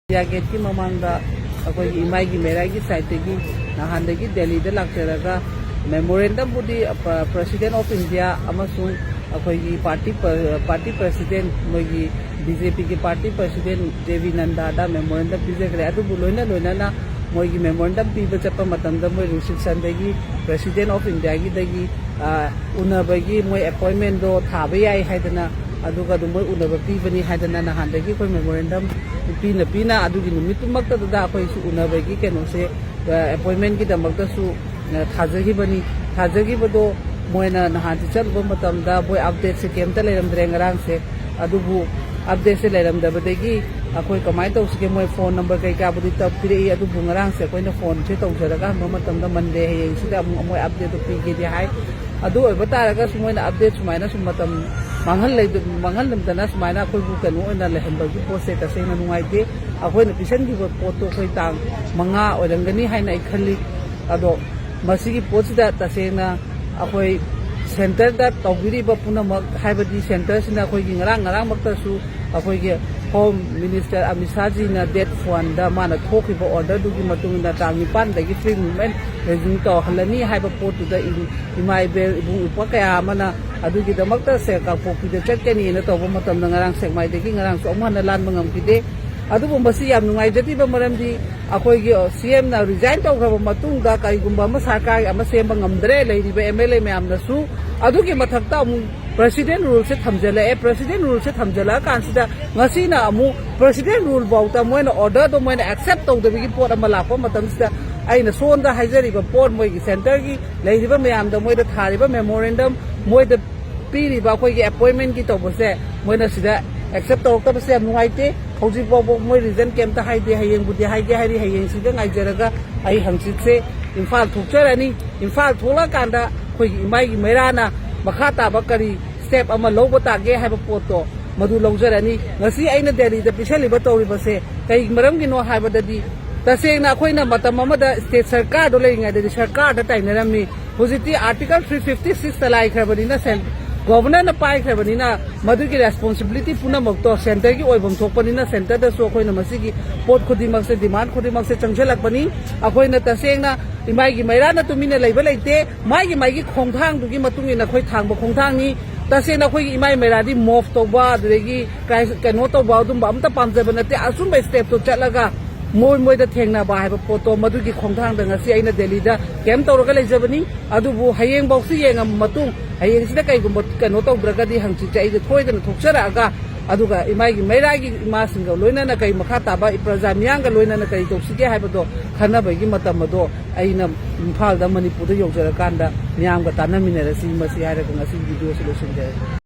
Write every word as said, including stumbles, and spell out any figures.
India ꯒꯦꯠꯀꯤ ꯃꯃꯥꯡꯗ ꯑꯩꯈꯣꯏꯒꯤ ꯏꯃꯥꯏꯒꯤ ꯃꯩꯔꯥꯒꯤ ꯁꯥꯏꯠꯇꯒꯤ ꯅꯍꯥꯟꯗꯒꯤ ꯗꯦꯜꯂꯤꯗ ꯂꯥꯛꯆꯔꯒ memorandumꯕꯨꯗꯤ, ꯑ, President of India ꯑꯃꯁꯨꯡ ꯑꯩꯈꯣꯏꯒꯤ party, party president, ꯃꯣꯏꯒꯤ BJPꯒꯤ party president J V Naddada memorandum ꯄꯤꯖꯈ꯭ꯔꯦ꯫ ꯑꯗꯨꯕꯨ ꯂꯣꯏꯅ ꯂꯣꯏꯅꯅ ꯃꯣꯏꯒꯤ memorandum ꯄꯤꯕ ꯆꯠꯄ ꯃꯇꯝꯗ ꯃꯣꯏ receptionꯗꯒꯤ President of Indiaꯒꯤꯗꯒꯤ, ꯑ, ꯎꯅꯕꯒꯤ ꯃꯣꯏ appointmentꯗꯣ ꯊꯥꯕ ꯌꯥꯏ ꯍꯥꯏꯗꯅ, ꯑꯗꯨꯒ ꯑꯗꯨꯝ ꯃꯣꯏ ꯎꯅꯕ ꯄꯤꯕꯅꯤ ꯍꯥꯏꯗꯅ ꯅꯍꯥꯟꯗꯒꯤ ꯑꯩꯈꯣꯏ memorandum ꯄꯤꯅ ꯄꯤꯅ ꯑꯗꯨꯒꯤ ꯅꯨꯃꯤꯠꯇꯨꯃꯛꯇꯗ ꯑꯩꯈꯣꯏꯁꯨ ꯎꯅꯕꯒꯤ ꯀꯩꯅꯣꯁꯦ, ꯑ, appointmentꯀꯤꯗꯃꯛꯇꯁꯨ, ꯑ, ꯊꯥꯖꯈꯤꯕꯅꯤ꯫ ꯊꯥꯖꯈꯤꯕꯗꯣ ꯃꯣꯏꯅ ꯅꯍꯥꯟꯁꯨ ꯆꯠꯂꯨꯕ ꯃꯇꯝꯗ ꯃꯣꯏ updateꯁꯦ ꯀꯩꯝꯇ ꯂꯩꯔꯝꯗ꯭ꯔꯦ ꯉꯔꯥꯡꯁꯦ꯫ ꯑꯗꯨꯕꯨ updateꯁꯦ ꯂꯩꯔꯝꯗꯕꯗꯒꯤ ꯑꯩꯈꯣꯏ ꯀꯃꯥꯏꯅ ꯇꯧꯁꯤꯒꯦ, ꯃꯣꯏ phone number ꯀꯩꯀꯥꯕꯨꯗꯤ ꯇꯞ-, ꯄꯤꯔꯛꯏ, ꯑꯗꯨꯕꯨ ꯉꯔꯥꯡꯁꯦ ꯑꯩꯈꯣꯏꯅ phoneꯁꯦ ꯇꯧꯖꯔꯒ ꯍꯪꯕ ꯃꯇꯝꯗ Monday ꯍꯌꯦꯡꯁꯤꯗ ꯑꯃꯨꯛ ꯃꯣꯏ updateꯇꯣ ꯄꯤꯒꯦꯗꯤ ꯍꯥꯏ꯫ ꯑꯗꯨ ꯑꯣꯏꯕ ꯇꯥꯔꯒꯁꯨ ꯃꯣꯏꯅ update ꯁꯨꯃꯥꯏꯅ ꯁꯨꯝ ꯃꯇꯝ ꯃꯥꯡꯍꯜꯂ-, ꯃꯥꯡꯍꯜꯂꯝꯗꯅ ꯁꯨꯃꯥꯏꯅ ꯑꯩꯈꯣꯏꯕꯨ ꯀꯩꯅꯣ ꯑꯣꯏꯅ ꯂꯩꯍꯟꯕꯒꯤ ꯄꯣꯠꯁꯦ ꯇꯁꯦꯡꯅ ꯅꯨꯡꯉꯥꯏꯇꯦ꯫ ꯑꯩꯈꯣꯏꯅ ꯄꯤꯁꯟꯈꯤꯕ ꯄꯣꯠꯇꯣ ꯑꯩꯈꯣꯏ ꯇꯥꯡ ꯃꯉꯥ ꯑꯣꯏꯔꯝꯒꯅꯤ ꯍꯥꯏꯅ ꯑꯩ ꯈꯜꯂꯤ꯫ ꯑꯗꯣ ꯃꯁꯤꯒꯤ ꯄꯣꯠꯁꯤꯗ ꯇꯁꯦꯡꯅ ꯑꯩꯈꯣꯏ centreꯗ ꯇꯧꯕꯤꯔꯤꯕ ꯄꯨꯝꯅꯃꯛ, ꯍꯥꯏꯕꯗꯤ centreꯁꯤꯅ ꯑꯩꯈꯣꯏꯒꯤ ꯉꯔꯥꯡ ꯉꯔꯥꯡꯃꯛꯇꯁꯨ ꯑꯩꯈꯣꯏꯒꯤ Home Minister ꯑꯃꯤꯠ ꯁꯥꯍꯖꯤꯅ date oneꯗ ꯃꯥꯅ ꯊꯣꯛꯈꯤꯕ orderꯗꯨꯒꯤ ꯃꯇꯨꯡ ꯏꯟꯅ ꯇꯥꯡ ꯅꯤꯄꯥꯟꯗꯒꯤ free movement resume ꯇꯧꯍꯜꯂꯅꯤ ꯍꯥꯏꯕ ꯄꯣꯠꯇꯨꯗ ꯏ-, ꯏꯃꯥ ꯏꯕꯦꯜ ꯏꯕꯨꯡ ꯏꯄ꯭ꯋꯥ ꯀꯌꯥ ꯑꯃꯅ ꯑꯗꯨꯒꯤꯗꯃꯛꯇ ꯁꯦ ꯀꯥꯡꯄꯣꯛꯄꯤꯗ ꯆꯠꯀꯅꯤꯅ ꯇꯧꯕ ꯃꯇꯝꯗ ꯉꯔꯥꯡ ꯁꯦꯛꯃꯥꯏꯗꯒꯤ ꯉꯔꯥꯡꯁꯨ ꯑꯃꯨꯛ ꯍꯟꯅ ꯂꯥꯟꯕ ꯉꯝꯈꯤꯗꯦ꯫ ꯑꯗꯨꯕꯨ ꯃꯁꯤ ꯌꯥꯝ ꯅꯨꯡꯉꯥꯏꯖꯗ꯭ꯔꯤꯕ ꯃꯔꯝꯗꯤ ꯑꯩꯈꯣꯏꯒꯤ CMꯅ resign ꯇꯧꯈ꯭ꯔꯕ ꯃꯇꯨꯡꯗ ꯀꯔꯤꯒꯨꯝꯕ ꯑꯃ ꯁꯔꯀꯥꯔꯒꯤ ꯑꯃ ꯁꯦꯝꯕ ꯉꯝꯗ꯭ꯔꯦ ꯂꯩꯔꯤꯕ MLA ꯃꯌꯥꯝꯅꯁꯨ꯫ ꯑꯗꯨꯒꯤ ꯃꯊꯛꯇ ꯑꯃꯨꯛ President ruleꯁꯦ ꯊꯝꯖꯤꯜꯂꯛꯑꯦ꯫ President ruleꯁꯦ ꯊꯝꯖꯤꯜꯂꯛꯑꯀꯥꯟꯁꯤꯗ ꯉꯁꯤꯅ ꯑꯃꯨꯛ President rule ꯐꯥꯎꯗ ꯃꯣꯏꯅ orderꯗꯣ ꯃꯣꯏꯅ accept ꯇꯧꯗꯕꯒꯤ ꯄꯣꯠ ꯑꯃ ꯂꯥꯛꯄ ꯃꯇꯝꯁꯤꯗ ꯑꯩꯅ ꯁꯣꯝꯗ ꯍꯥꯏꯖꯔꯤꯕ ꯄꯣꯠ ꯃꯣꯏꯒꯤ centreꯒꯤ ꯂꯩꯔꯤꯕ ꯃꯌꯥꯝꯗ ꯃꯣꯏꯗ ꯊꯥꯔꯤꯕ memorandum ꯃꯣꯏꯗ ꯄꯤꯔꯤꯕ ꯑꯩꯈꯣꯏꯒꯤ appointmentꯀꯤ ꯇꯧꯕꯁꯦ ꯃꯣꯏꯅ ꯁꯤꯗ accept ꯇꯧꯔꯛꯇꯕꯁꯦ ꯌꯥꯝ ꯅꯨꯡꯉꯥꯏꯇꯦ꯫ ꯍꯧꯖꯤꯛ ꯐꯥꯎꯕ ꯃꯣꯏ reason ꯀꯩꯝꯇ ꯍꯥꯏꯗꯦ꯫ ꯍꯌꯦꯡꯕꯨꯗꯤ ꯍꯥꯏꯒꯦ ꯍꯥꯏꯔꯤ꯫ ꯍꯌꯦꯡꯁꯤꯗ ꯉꯥꯏꯖꯔꯒ ꯑꯩ ꯍꯪꯆꯤꯠꯁꯦ ꯏꯝꯐꯥꯜ ꯊꯣꯛꯆꯔꯅꯤ꯫ ꯏꯝꯐꯥꯜ ꯊꯣꯛꯂꯛꯑꯀꯥꯟꯗ ꯑꯩꯈꯣꯏꯒꯤ ꯏꯃꯥꯏꯒꯤ ꯃꯩꯔꯥꯅ ꯃꯈꯥ ꯇꯥꯕ ꯀꯔꯤ step ꯑꯃ ꯂꯧꯕ ꯇꯥꯒꯦ ꯍꯥꯏꯕ ꯄꯣꯠꯇꯣ ꯃꯗꯨ ꯂꯧꯖꯔꯅꯤ꯫ ꯉꯁꯤ ꯑꯩꯅ ꯗꯦꯜꯂꯤꯗ ꯄꯤꯁꯜꯂꯤꯕ ꯇꯧꯔꯤꯕꯁꯦ ꯀꯩ ꯃꯔꯝꯒꯤꯅꯣ ꯍꯥꯏꯕꯗꯗꯤ ꯇꯁꯦꯡꯅ ꯑꯩꯈꯣꯏꯅ ꯃꯇꯝ ꯑꯃꯗ state ꯁꯔꯀꯥꯔꯗꯣ ꯂꯩꯔꯤꯉꯩꯗꯗꯤ ꯁꯔꯀꯥꯔꯗ ꯇꯥꯏꯅꯔꯝꯃꯤ꯫ ꯍꯧꯖꯤꯛꯇꯤ Article three fifty six ꯆꯂꯥꯏꯈ꯭ꯔꯕꯅꯤꯅ cen-, ꯒꯣꯕꯔꯅꯔꯅ ꯄꯥꯏꯈ꯭ꯔꯕꯅꯤꯅ ꯃꯗꯨꯒꯤ ꯔꯦꯁꯄꯣꯟꯁꯤꯕꯤꯂꯤꯇꯤ ꯄꯨꯝꯅꯃꯛꯇꯣ ꯁꯦꯟꯇꯔꯒꯤ ꯑꯣꯏꯐꯝ ꯊꯣꯛꯄꯅꯤꯅ ꯁꯦꯟꯇꯔꯗꯁꯨ ꯑꯩꯈꯣꯏꯅ ꯃꯁꯤꯒꯤ ꯄꯣꯠ ꯈꯨꯗꯤꯡꯃꯛꯁꯦ, ꯗꯤꯃꯥꯟ ꯈꯨꯗꯤꯡꯃꯛꯁꯦ ꯆꯪꯁꯤꯜꯂꯛꯄꯅꯤ꯫ ꯑꯩꯈꯣꯏꯅ ꯇꯁꯦꯡꯅ ꯏꯃꯥꯏꯒꯤ ꯃꯩꯔꯥꯅ ꯇꯨꯃꯤꯟꯅ ꯂꯩꯕ ꯂꯩꯇꯦ꯫ ꯃꯥꯒꯤ ꯃꯥꯒꯤ ꯈꯣꯡꯊꯥꯡꯗꯨꯒꯤ ꯃꯇꯨꯡ ꯏꯟꯅ ꯑꯩꯈꯣꯏ ꯊꯥꯡꯕ ꯈꯣꯡꯊꯥꯡꯅꯤ꯫ ꯇꯁꯦꯡꯅ ꯑꯩꯈꯣꯏꯒꯤ ꯏꯃꯥꯏ ꯃꯩꯔꯥꯗꯤ ꯃꯣꯞ ꯇꯧꯕ, ꯑꯗꯨꯗꯒꯤ ꯀ꯭ꯔꯥꯏ-, ꯀꯩꯅꯣ ꯇꯧꯕ ꯑꯗꯨꯝꯕ ꯑꯝꯇ ꯄꯥꯝꯖꯕ ꯅꯠꯇꯦ꯫ ꯑꯆꯨꯝꯕ ꯁ꯭ꯇꯦꯞꯇꯣ ꯆꯠꯂꯒ ꯃꯣꯏ ꯃꯣꯏꯗ ꯊꯦꯡꯅꯕ ꯍꯥꯏꯕ ꯄꯣꯠꯇꯣ, ꯃꯗꯨꯒꯤ ꯈꯣꯡꯊꯥꯡꯗ ꯉꯁꯤ ꯑꯩꯅ ꯗꯦꯜꯂꯤꯗ ꯀꯦꯝ ꯇꯧꯔꯒ ꯂꯩꯖꯕꯅꯤ꯫ ꯑꯗꯨꯕꯨ ꯍꯌꯦꯡꯐꯥꯎꯁꯤ ꯌꯦꯡꯉ ꯃꯇꯨꯡ, ꯍꯌꯦꯡꯁꯤꯗ ꯀꯩꯒꯨꯝꯕ ꯀꯩꯅꯣ ꯇꯧꯗ꯭ꯔꯒꯗꯤ ꯍꯪꯆꯤꯠꯁꯦ ꯑꯩꯁꯦ ꯁꯣꯏꯗꯅ ꯊꯣꯛꯆꯔꯛꯑꯒ, ꯑꯗꯨꯒ ꯏꯃꯥꯒꯤ ꯃꯩꯔꯥꯒꯤ ꯏꯃꯥꯁꯤꯡꯒ ꯂꯣꯏꯅꯅ ꯀꯩ ꯃꯈꯥ ꯇꯥꯕ ꯄ꯭ꯔꯖꯥ ꯃꯤꯌꯥꯝꯒ ꯂꯣꯏꯅꯅ ꯀꯔꯤ ꯇꯧꯁꯤꯒꯦ ꯍꯥꯏꯕꯗꯣ ꯈꯟꯅꯕꯒꯤ ꯃꯇꯝ ꯑꯗꯣ ꯑꯩꯅ ꯏꯝꯐꯥꯜꯗ, ꯃꯅꯤꯄꯨꯔꯗ ꯌꯧꯖꯔꯀꯥꯟꯗ ꯃꯤꯌꯥꯝꯒ ꯇꯥꯟꯅꯃꯤꯟꯅꯔꯁꯤ꯫ ꯃꯁꯤ ꯍꯥꯏꯔꯒ ꯉꯁꯤꯒꯤ ꯚꯤꯗꯤꯑꯣꯁꯤ ꯂꯣꯏꯁꯤꯟꯖꯔꯒꯦ꯫